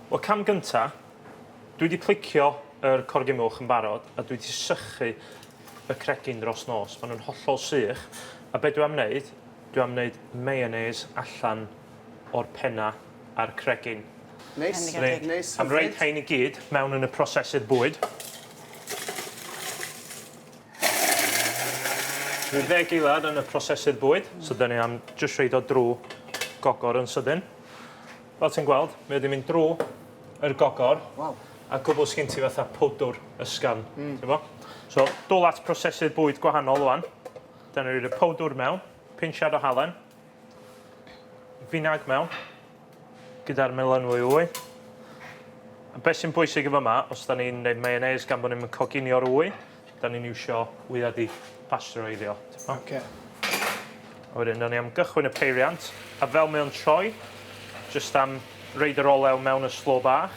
Wel cam gynta, dwi 'di plicio yr corgyn moch yn barod a dwi 'di sychu y cregyn dros nos. Ma' nw'n hollol sych a be' dwi am wneud, dwi am wneud mayonnaise allan o'r penna a'r cregyn. Neis. Bendigedig. Neis Am roid hyfryd. rhein i gyd mewn yn y prosesydd bwyd. Rhyw ddeg eilad yn y prosesydd bwyd, so 'dan ni am jyst rhoid o drw gogor yn sydyn. Fel ti'n gweld, mae o 'di mynd drw yr gogor. Waw. A cwbl sgin ti fatha powdwr ysgafn, mm. ti'n bo? So, dwl at prosesydd bwyd gwahanol ŵan. 'Dan ni roid y powdwr mewn, pinsiad o halen, finag mewn, gyda'r melynwy wy. A beth sy'n bwysig yn fyma, os da ni'n neud mayonnaise gan bod ni'n coginio'r wy, da ni'n iwsio wya di pasteureiddio. Oce. A wedyn, da ni am gychwyn y peiriant, a fel mae o'n troi, jyst am reid yr olew mewn y slo bach.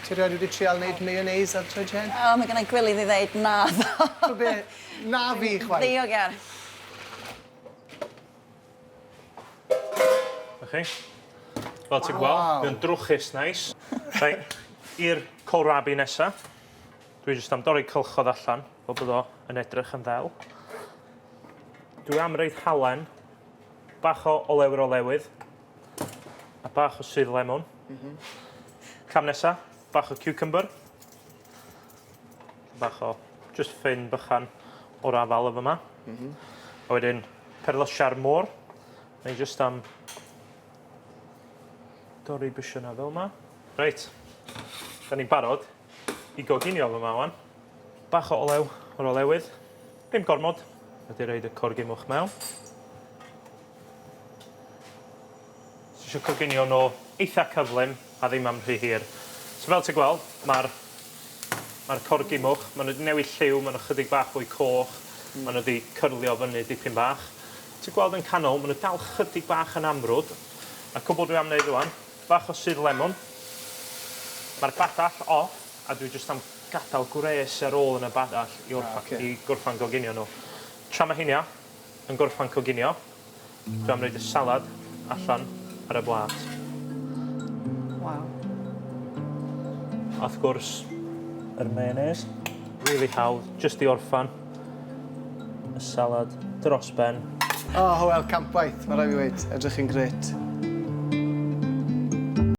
Ti rioed wedi trial neud mayonnaise adre, Jen? O, mae gennai gwilydd i ddeud naddo. T'o' be'? Na fi chwaith. Ddiog iawn. 'Na chi. Fel ti'n gweld, mae o'n drwchus neis. Reit, i'r kohlrabi nesa. Dwi jyst am dorri cylchodd allan, fel bod o yn edrych yn ddel. Dwi am roid halen, bach o olew'r olewydd, a bach o sudd lemwn. Mm -hmm. Cam nesa, bach o cucumber. Bach o just ffyn bychan o'r afal efo yma. Mm -hmm. A wedyn perlysiau'r môr. Neu jyst am dorri bysio na fel yma. Reit, da ni'n barod i goginio fo yma wan. Bach o olew o'r olewydd, ddim gormod. Wedi roid y corgimwch mewn. Ti isio coginio nhw eitha cyflym a ddim am rhy hir. So fel ti'n gweld, ma'r ma'r corgimwch, ma' nhw 'di newid lliw, ma' nhw chydig bach fwy coch, mm. ma' nhw 'di cyrlio fyny dipyn bach. Ti'n gweld yn canol, ma' nhw dal chydig bach yn amrwd. A cwbl dwi am wneud rŵan, bach o sudd lemwn. Mae'r badall off, a dwi jyst am gadael gwres ar ôl yn y badall i orffa, ah, okay. i gorffan goginio nhw. Tra mae hynna yn gorffan coginio, Dwi am roid y salad allan ar y blât. Waw. A wrth gwrs, yr mayonnaise. Rili hawdd, jyst i orffan y salad dros ben. O, Hywel, campwaith, ma' raid fi weud. Edrych yn grêt.